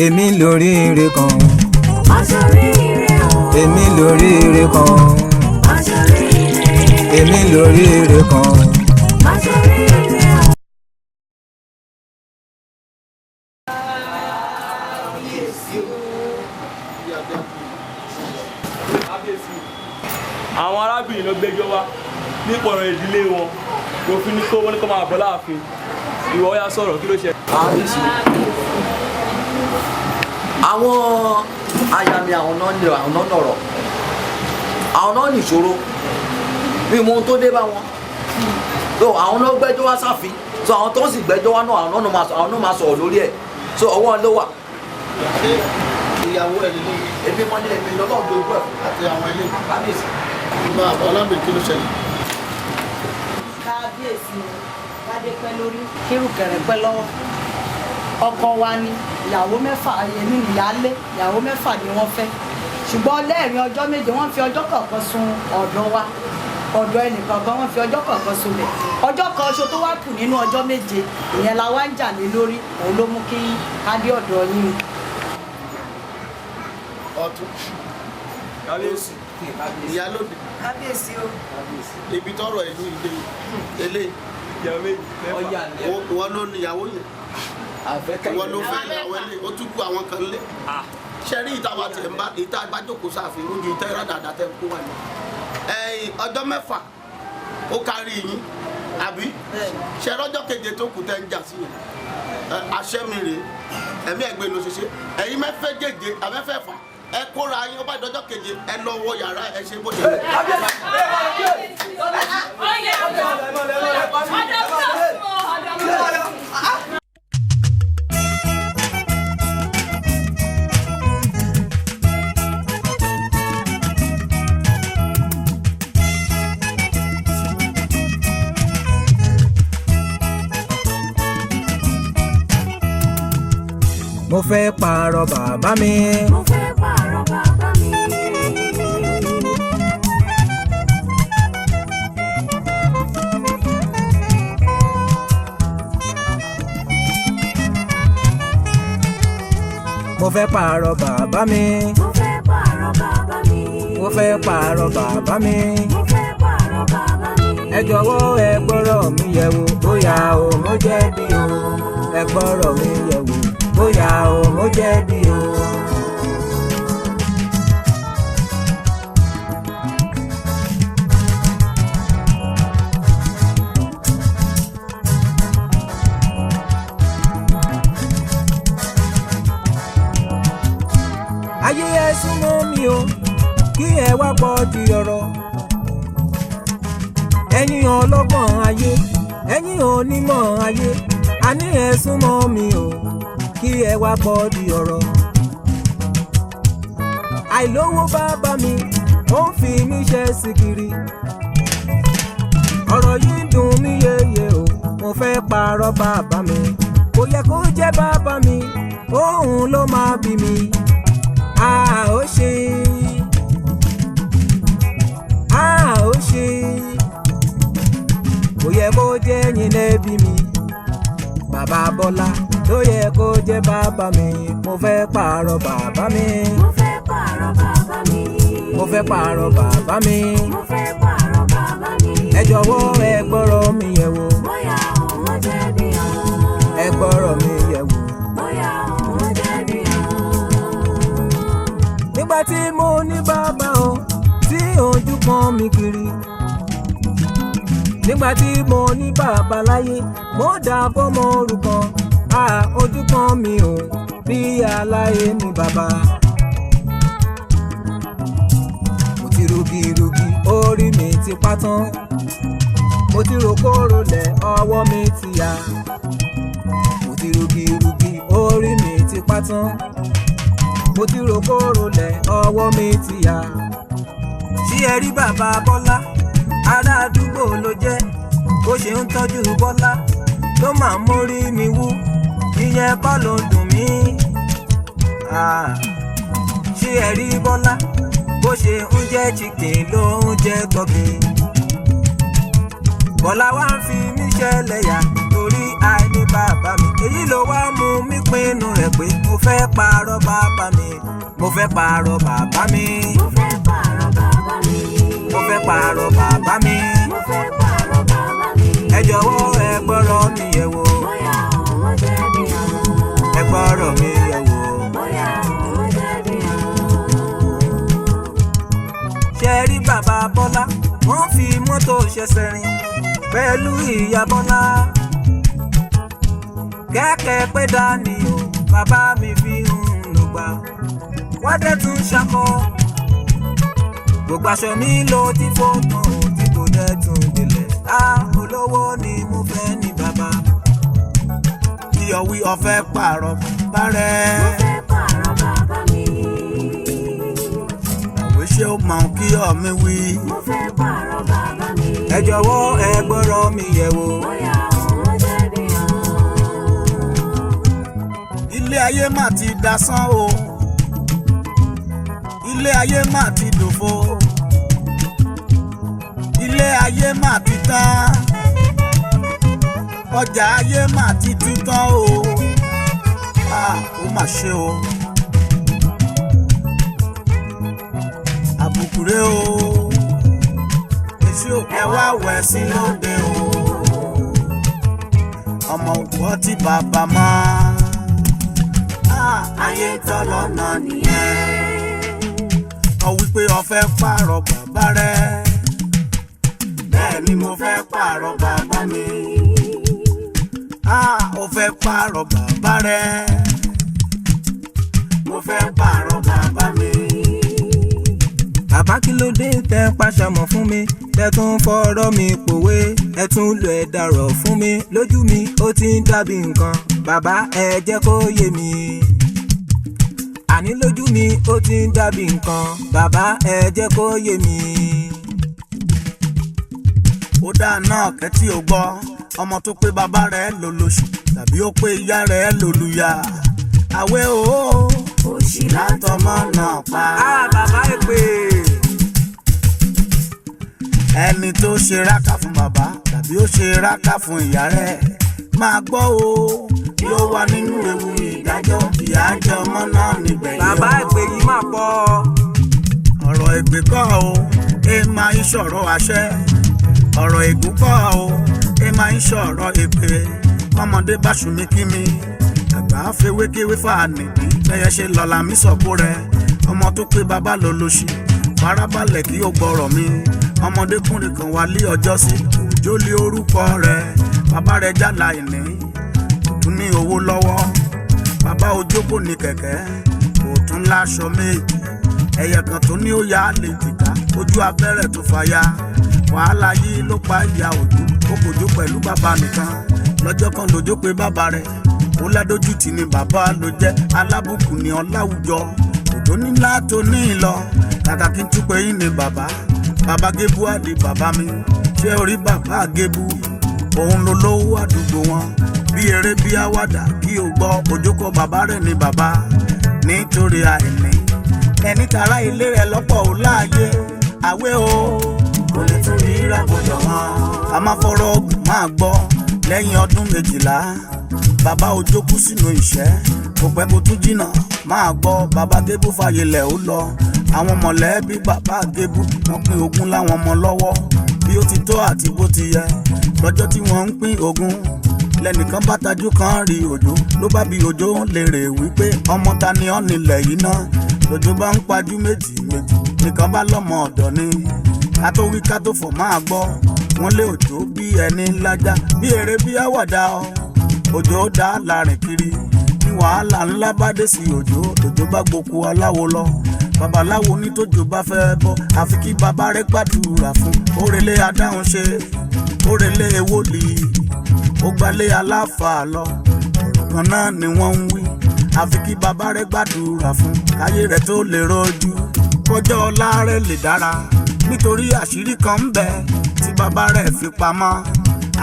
Èmi lóríire kan. Má ṣoríire o. Èmi lóríire kan. Má ṣoríire. Èmi lóríire kan. Má ṣoríire o. Àwọn arábìnrin ló gbẹ́jọ́ wá nípa ọ̀rọ̀ ìdílé wọn. Òfin ní kó wọ́n ní kó máa bọ̀ láàfin. Ìwọ ó yá sọ̀rọ̀, kí ló ṣe? Àwọn aya mi, àwọn náà ní, àwọn náà nọ̀rọ̀, àwọn náà nìṣòro. Mi mọ ohun tó dé bá wọn. So àwọn náà gbẹ́jọ́ wá sáfin, so àwọn tó ń sì gbẹ́jọ́ wá náà, àwọn náà máa sọ̀rọ̀ lórí ẹ̀, so ọwọ́ ló wà. Ṣé ìyàwó ẹ̀ lélẹ̀? Èmi mọ ní, èmi lọ́lọ́run tó gbọ́ ẹ̀. Àti àwọn ilé? Kábíyèsí. Máa bọ̀ alábìrin, kí ló ṣẹlẹ̀? Kábíyèsí o, kádé pẹ́ lórí, kírùkẹ̀rẹ̀ pẹ́ lọ́wọ́. Ọkọ wa ni ìyàwó mẹ́fà, èmi nìyálé, ìyàwó mẹ́fà ni wọ́n fẹ́, ṣùgbọ́n lẹ́ẹ̀rin ọjọ́ 7, wọ́n fi ọjọ́ kọ̀ọ̀kan sun ọ̀dọ̀ wa, ọ̀dọ̀ ẹnìkọ̀ọ̀kan, wọ́n fi ọjọ́ kọ̀ọ̀kan sunlẹ̀. Ọjọ́ kan ṣo tó wá kù nínú ọjọ́ 7, ìyẹn la wá ń jà lé lórí. Òun ló mú kí kádé ọ̀dọ̀ yín o. Ọ̀tún. Kábíyèsí. Ìyálóde. Kábíyèsí o. Ibi tọrọ ìlú ilé eléyìí. Ìyàwó méjì, mẹ́fà. Ìwọ ló ní ìyàwó yẹn, ìwọ ló fẹ́ ìyàwó ilé, ó tún kú àwọn kan lé. Ṣe rí ìta wa tiẹ̀ ń bá ìta gbájókòó sáfin ojú ìta ìrà dáadáa tẹ́ ń kó wà ní. Ẹ̀yìn ọjọ́ 6 ó kárí yín, àbí ṣe rọ́jọ́ keje tó kù tẹ́ ń jà sí yẹn? Àṣẹ mi rèé, ẹ̀mí ẹ̀gbẹ́ ló ṣe ṣe. Ẹ̀yin mẹ́fẹ́ jèjé àmẹ́fẹ́fà, ẹ kóra yín, ó bá dọjọ́ keje, ẹ lọ wọ yàrá, ẹ ṣe bó ṣe. Mo fẹ́ pààrọ̀ bàbá mi. Mo fẹ́ pààrọ̀ bàbá mi. Mo fẹ́ pààrọ̀ bàbá mi. Mo fẹ́ pààrọ̀ bàbá mi. Mo fẹ́ pààrọ̀ bàbá mi. Mo fẹ́ pààrọ̀ bàbá mi. Ẹ jọ̀wọ́, ẹ gbọ́rọ̀ mi yẹ̀ wò, bóyá o mo jẹ̀bi o. Ẹ gbọ́rọ̀ mi yẹ̀ wò, bóyá o mo jẹ̀bi o. Ayé, ẹ súnmọ́ mi o, kí ẹ wá gbọ́ di ọ̀rọ̀. Ẹ̀yin ọlọ́gbọ́n ayé, ẹ̀yin onímọ̀ ayé, àní ẹ súnmọ́ mi o, kí ẹ wá gbọ́ di ọ̀rọ̀. Àìlówó bàbá mi, ó ń fi mí ṣe síkiri. Ọ̀rọ̀ yìí ń dùn mí yéye o, mo fẹ́ pààrọ̀ bàbá mi. Kò yẹ kó jẹ́ bàbá mi, òun ló máa bí mi. A ó ṣe, a ó ṣe, kò yẹ kó jẹ́ yín lẹ́bi mi. Bàbá Bọ́lá ló yẹ kó jẹ́ bàbá mi. Mo fẹ́ pààrọ̀ bàbá mi. Mo fẹ́ pààrọ̀ bàbá mi. Mo fẹ́ pààrọ̀ bàbá mi. Mo fẹ́ pààrọ̀ bàbá mi. Ẹ jọ̀wọ́, ẹ gbọ́rọ̀ mi yẹ̀ wò. Bóyá òun jẹ̀bi o. Ẹ gbọ́rọ̀ mi yẹ̀ wò. Bóyá òun jẹ̀bi o. Nígbà tí mo ní bàbá o, tí ojú pọ́n mi kiri, nígbà tí mo ní bàbá láyé, mo dà fọ́mọ òrukàn. A ojú pọ́n mi o bí aláyé ní bàbá. Mo ti rugirugi, orí mi ti pa tán. Mo ti rò kóró lẹ̀, ọwọ́ mi ti yá. Mo ti rugirugi, orí mi ti pa tán. Mo ti rò kóró lẹ̀, ọwọ́ mi ti yá. Ṣé ẹ rí bàbá Bọ́lá? Ará àdúgbò ló jẹ́. Bó ṣe ń tọ́jú Bọ́lá ló máa ń mórí mi wú. Ìyẹn kọ́ ló ń dùn mí. Ah, ṣé ẹ rí Bọ́lá? Bó ṣe ń jẹ́ chicken ló ń jẹ́ turkey. Bọ́lá wá ń fi mí ṣẹlẹ̀yà torí àìní bàbá mi. Èyí ló wá mú mi pinnu rẹ̀ pé mo fẹ́ pààrọ̀ bàbá mi. Mo fẹ́ pààrọ̀ bàbá mi. Mo fẹ́ pààrọ̀ bàbá mi. Mo fẹ́ pààrọ̀ bàbá mi. Mo fẹ́ pààrọ̀ bàbá mi. Ẹ jọ̀wọ́ ẹ gbọ́rọ̀ mi yẹ̀ wò. Bóyá òun jẹ̀bi o. Ẹ gbọ́rọ̀ mi yẹ̀ wò. Bóyá òun jẹ̀bi o. Ṣe rí bàbá Bọ́lá, wọ́n fi mọ́tò ṣẹ̀ṣẹ̀ rìn pẹ̀lú ìyá Bọ́lá. Kẹ́kẹ́ pé dání o, bàbá mi fi ń lò gbà. Wọ́n dẹ̀ tún ṣakọ. Gbogbo aṣọ mi ló ti fò tán o, tí kò dẹ̀ tún délẹ̀. Á olówó ni mo fẹ́ ní bàbá. Kí ọ wí ọ fẹ́ pààrọ̀ bàbá rẹ̀. Mo fẹ́ pààrọ̀ bàbá mi. Àwé ṣé ó mọ̀ kí ọ mi wí. Mo fẹ́ pààrọ̀ bàbá mi. Ẹ jọ̀wọ́ ẹ gbọ́rọ̀ mi yẹ̀ wò. Bóyá òun jẹ̀bi o. Ilé ayé mà ti dasán o, ilé ayé mà ti dòfo, ilé ayé mà ti tán, ọjà ayé mà ti tú tán o. Ah, ó mà ṣe o, àbùkù rẹ o, èsì ò ẹ wá wẹ̀ sí lóde o, ọmọ òkú ọtí bàbá mọ́. Ah, ayé tọ́lọ́nà nìyẹn. Ọ wípé o fẹ́ pààrọ̀ bàbá rẹ. Bẹ́ẹ̀ ni mo fẹ́ pààrọ̀ bàbá mi. Ah, o fẹ́ pààrọ̀ bàbá rẹ. Mo fẹ́ pààrọ̀ bàbá mi. Bàbá kí ló dé tẹ́ ń pàṣàmọ̀ fún mi, tẹ́ tún fọ̀rọ̀ mi pòwe, ẹ tún lo ẹ̀dàrọ̀ fún mi, lójú mi ó ti ń dàbí nǹkan, bàbá ẹ jẹ́ kó yé mi. Àní lójú mi ó ti ń dàbí nǹkan, bàbá ẹ jẹ́ kó yé mi. Ó dáa náà kẹ́tí ò gbọ́, ọmọ tó pé bàbá rẹ̀ lòlòṣì tàbí ó pé ìyá rẹ̀ lòlùyà. Àwẹ̀ o, Òṣì látọmọ náà pa. Á bàbá èpè. Ẹni tó ṣe rákà fún bàbá tàbí ó ṣe rákà fún ìyá rẹ̀ máa gbọ́ o, yóò wà nínú ewu ìdájọ́, ìyá jẹ ọmọ náà nígbẹ̀yìn o. Bàbá èpè yìí máa pọ̀. Ọ̀rọ̀ ègbè kọ́ o, ẹ máa ń sọ̀rọ̀ àṣẹ. Ọ̀rọ̀ ègún kọ́ o, ẹ máa ń sọ̀rọ̀ èpè. Ọmọdé bá sùn mí kí mi, àgbà fewékewé fà nìbí lẹ́yẹ ṣe lọ́la mi sọ̀kó rẹ̀. Ọmọ tó pé bàbá ló lóṣì, farabalẹ̀ kí ó gbọ́rọ̀ mi. Ọmọdékùnrin kan wà lé ọjọ́ sí, òjò lé orúkọ rẹ̀. Bàbá rẹ̀ jàlá ìní, kò tún ní owó lọ́wọ́. Bàbá ojókòó ní kẹ̀kẹ́, kò tún láṣọ méjì. Ẹyẹ kan tó ní ó yá lè jìkà, ojú abẹ́rẹ́ tó fàya. Wàhálà yìí ló pa ìyá òjò, ó kò jó pẹ̀lú bàbá nìkan. Lọ́jọ́ kan lójó pé bàbá rẹ̀, ó ládójútì ni bàbá ló jẹ́, alábùkù ni ọláwùjọ. Òjò nílá tó ní ìlọ, kàkà kí n tún pé yín ni bàbá. Bàbá Gébú àdì bàbá mi, ṣé orí bàbá Gébú? Òun ló lówó àdúgbò wọn, bí eré bí àwàdà kí o gbọ́, òjò kọ bàbá rẹ̀ ni bàbá nítorí àìní. Ẹni tara ilé rẹ̀ lọ́pọ̀ ò láàyè, àwẹ̀ o, kò lè tún rí ràgbọ̀dọ̀ wọn. A máa fọ̀rọ̀ ọgùn máa gbọ́ lẹ́yìn ọdún 12, bàbá òjò kú sínú ìṣẹ́, kò pẹ́ kó tún jìnnà máa gbọ́, bàbá Gébú fàyè lẹ̀ ó lọ. Àwọn mọ̀lẹ́bí bàbá Gébú wọ́n pín ogún láwọn ọmọ lọ́wọ́ bí ó ti tó àti bó ti yẹ. Lọ́jọ́ tí wọ́n ń pín ogún, lẹ́nìkan bá tajú kan rí òjò, ló bá bi òjò lérè wípé ọmọ ta ni ọ́ nílẹ̀ yìí ná. Lòjò bá ń pajú méjì méjì, nìkan bá lọ́mọ ọ̀dọ̀ ni. Ká tó wí ká tó fọ̀ máa gbọ́, wọ́n lé òjò bí ẹni lájá, bí eré bí àwàdà o. Òjò dá láàrin kiri, ní wàhálà ńlá bá dé sí òjò, òjò bá gboko aláwo lọ. Babaláwo ní tójò bá fẹ́ bọ́, àfi kí bàbá rẹ̀ gbàdúrà fún. Òrèlé adáhùn ṣe, òrèlé ewólì, ó gbalé aláfàá lọ. Ọ̀rọ̀ kan náà ni wọ́n ń wí, àfi kí bàbá rẹ̀ gbàdúrà fún, káyé rẹ̀ tó lè rojú, kọjọ́ ọlá rẹ̀ lè dára. Nítorí àṣírí kan ń bẹ tí bàbá rẹ̀ fi pamọ́.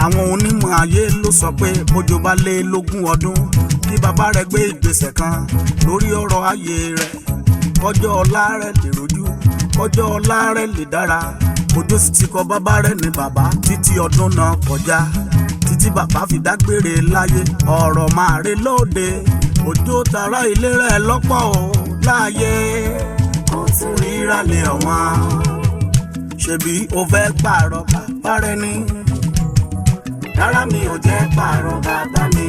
Àwọn onímọ̀ ayé ló sọ pé bójò bá lé lógún ọdún, kí bàbá rẹ̀ gbé ìgbésẹ̀ kan lórí ọ̀rọ̀ ayé rẹ̀, kọjọ́ ọlá rẹ̀ lè rojú, kọjọ́ ọlá rẹ̀ lè dára. Òjò sì ti kọ bàbá rẹ̀ ní bàbá títí ọdún náà kọjá. Títí Títí bàbá fi dágbére láyé, ọ̀rọ̀ máa rí lóde. Òjò tara ilé rẹ̀ lọ́pọ̀ o láàyè. Ó tún ríra lé ọ̀wọ́n. Ṣebí o fẹ́ pààrọ̀ bàbá rẹ ni? Rárá mi ò jẹ́ pààrọ̀ bàbá mi.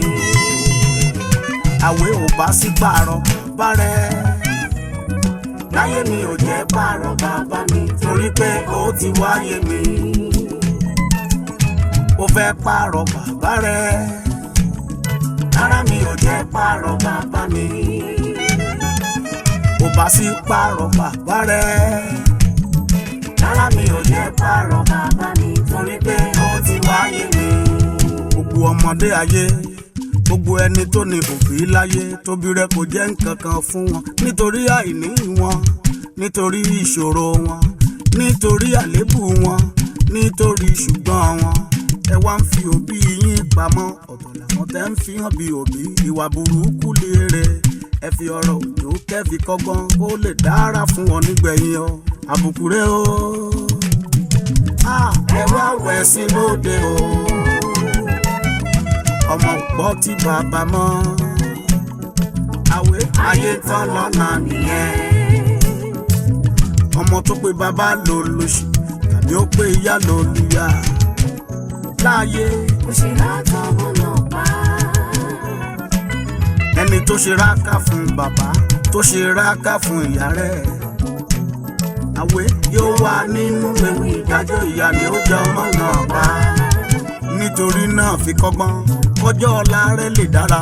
Àwẹ̀ ò bá sí pààrọ̀ bàbá rẹ. Láyé mi ò jẹ́ pààrọ̀ bàbá mi torí pé ó ti wáyé mi. Ó fẹ́ pààrọ̀ bàbá rẹ. Rárá mi ò jẹ́ pààrọ̀ bàbá mi. Ò bá sí pààrọ̀ bàbá rẹ. Rárá mi ò jẹ́ pààrọ̀ bàbá mi torí pé ó ti wáyé mi. Gbogbo ọmọdé ayé, gbogbo ẹni tó ní òbí láyé, tóbi rẹ kò jẹ́ nǹkan kan fún wọn nítorí àìní wọn, nítorí ìṣòro wọn, nítorí àléébù wọn, nítorí ṣùgbọ́n wọn. Ẹ wá ń fi òbí yín pamọ́, ọ̀tọ̀ làwọn tẹ́ ń fi hàn bí òbí, ìwà burúkú léèrè. Ẹ fi ọ̀rọ̀ òjò kẹ́fi kọ́gbọ́n kó lè dára fún wọn nígbẹ̀yìn o, àbùkù rẹ o. Ẹ wá wẹ̀ sí lóde o, ọmọ gbọ́ tí bàbá mọ́. Àwẹ̀ ayé tán lọ́nà nìyẹn. Ọmọ tó pe bàbá ló lóṣù tàbí ó pe ìyá ló lùyà láàyè. Òṣèré tọmọ náà pa. Ẹni tó ṣe ráká fún bàbá, tó ṣe ráká fún ìyá rẹ̀, àwẹ̀ yóò wà nínú ewu ìdájọ́, ìyá ni ó jẹ ọmọ náà pa. Nítorí náà fi kọ́gbọ́n kọjọ́ ọ̀la rẹ lè dára.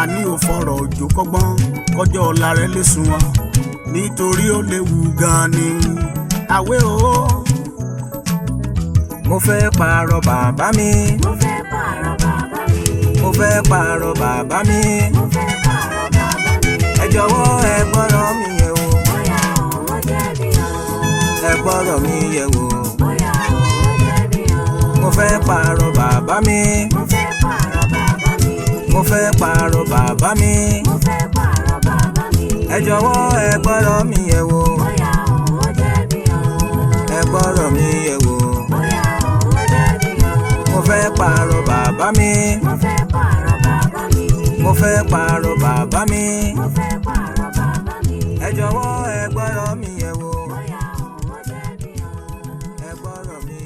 Àní ò fọ̀rọ̀ òjò kọ́gbọ́n kọjọ́ ọ̀la rẹ lè sunwọ̀n, nítorí ó léwu gan-an ni. Àwẹ̀ o. Mo fẹ́ pààrọ̀ bàbá mi. Mo fẹ́ pààrọ̀ bàbá mi. Mo fẹ́ pààrọ̀ bàbá mi. Mo fẹ́ pààrọ̀ bàbá mi. Ẹ jọ̀wọ́ ẹ gbọ́rọ̀ mi yẹ̀ wò. Bóyá òun jẹ̀bi o. Ẹ gbọ́rọ̀ mi yẹ̀ wò. Bóyá òun jẹ̀bi o. Mo fẹ́ pààrọ̀ bàbá mi. Mo fẹ́ pààrọ̀ bàbá mi. Mo fẹ́ pààrọ̀ bàbá mi. Mo fẹ́ pààrọ̀ bàbá mi. Ẹ jọ̀wọ́ ẹ gbọ́rọ̀ mi yẹ̀ wò. Bóyá òun jẹ̀bi o. Ẹ gbọ́rọ̀ mi yẹ̀ wò. Bóyá òun jẹ̀bi o. Mo fẹ́ pààrọ̀ bàbá mi. Mo fẹ́ pààrọ̀ bàbá mi. Mo fẹ́ pààrọ̀ bàbá mi. Mo fẹ́ pààrọ̀ bàbá mi. Ẹ jọ̀wọ́ ẹ gbọ́rọ̀ mi yẹ̀ wò. Bóyá òun jẹ̀bi o. Ẹ gbọ́rọ̀ mi.